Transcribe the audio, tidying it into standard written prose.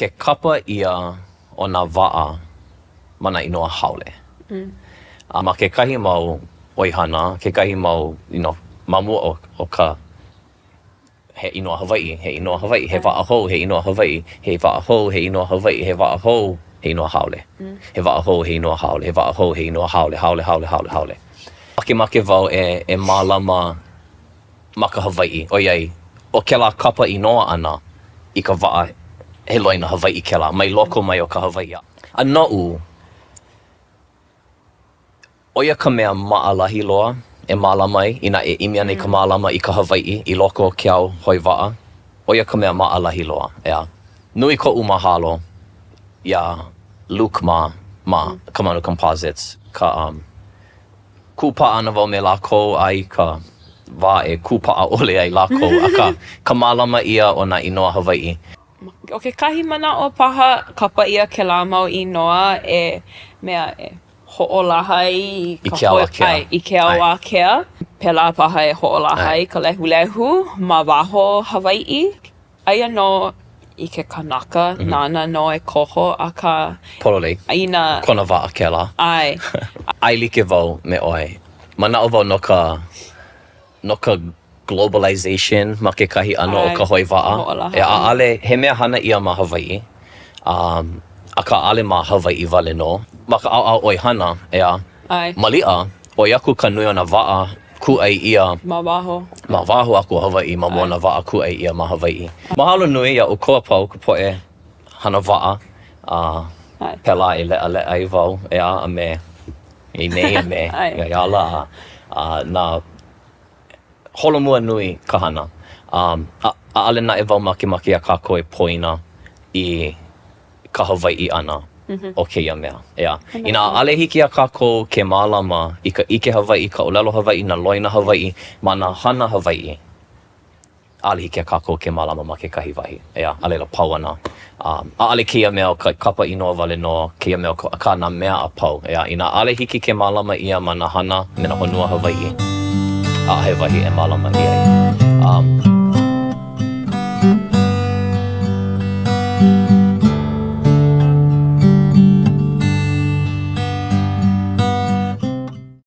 Ke kapa ʻia o nā waʻa ma nā inoa haole. A ma kekahi mau ʻoihana, kekahi mau, you know, ma mua o ka he inoa Hawaiʻi, he inoa Hawaiʻi, he waʻa hou, he inoa Hawaiʻi, he waʻa hou, he inoa Hawaiʻi, he waʻa hou, he inoa haole. He waʻa hou, he inoa haole, he waʻa hou, he inoa haole, haole, haole, haole, haole. Makemake wau e e mālama ma ka Hawaiʻi, ʻoiai, ʻo kēlā kapa inoa ʻana i ka waʻa, he loina Hawaiʻi kēlā, mai loko mai o ka Hawaiʻi. A noʻu, ʻO ia ka mea maʻalahi loa e mālama ai, inā e ʻimi ana i ka mālama i ka Hawaiʻi i loko o ke ao hoe waʻa, ʻo ia ka mea maʻalahi loa, ʻeā. Nui koʻu mahalo iā Luke mā ma Ka Manu Composites, ka um, kūpaʻa ana wau me lākou a i ka wā e kūpaʻa ʻole ai lākou, akā, ka mālama ʻia o nā inoa Hawaiʻi. ʻO kekahi manaʻo paha, kapa ʻia kēlā mau inoa e mea e hoʻolaha ai i ka hoe ʻae, i ke ao ākea. Pēlā paha e hoʻolaha ai ka lehulehu ma waho Hawaiʻi. Aia nō i ke kanaka nāna nō e koho, akā Pololei. Inā. Kona waʻa kēlā. ʻAe. ʻAelike wau me ʻoe. Manaʻo wau no ka no ka globalization ma kekahi ʻano o ka hoe waʻa. ʻAe, ʻaʻale, he mea hana ʻia ma Hawaiʻi, um, akā ʻaʻale ma Hawaiʻi wale nō. Ma ka ʻaoʻao ʻoihana, ʻeā, maliʻa, ʻoi aku ka nui o nā waʻa kūʻai ʻia ma waho. Ma waho aku o Hawaiʻi ma mua o nā waʻa kūʻai ʻia ma Hawaiʻi. Mahalo nui iā ʻoukou a pau ka poʻe hana waʻa, a pēlā e leʻaleʻa ai wau, ʻeā, a me i nei a me ia ala a nā holomua nui ka hana. Um, ʻaʻale naʻe wau makemake iā kākou e poina i ka Hawaiʻi ʻana o kēia mea, ʻeā. Inā ʻaʻale hiki iā kākou ke mālama i ka ʻike Hawaiʻi, ka ʻōlelo Hawaiʻi, nā loina Hawaiʻi ma nā hana Hawaiʻi, ʻaʻole hiki iā kākou ke mālama ma kekahi wahi, ʻeā, a laila pau ana. A, ʻaʻole kēia mea o ka kapa inoa wale nō, kēia mea o ka, akā nā mea a pau, ʻeā. Inā ʻaʻole hiki ke mālama ʻia ma nā hana me nā honua Hawaiʻi, ʻaʻohe wahi e mālama ʻia ai. Um.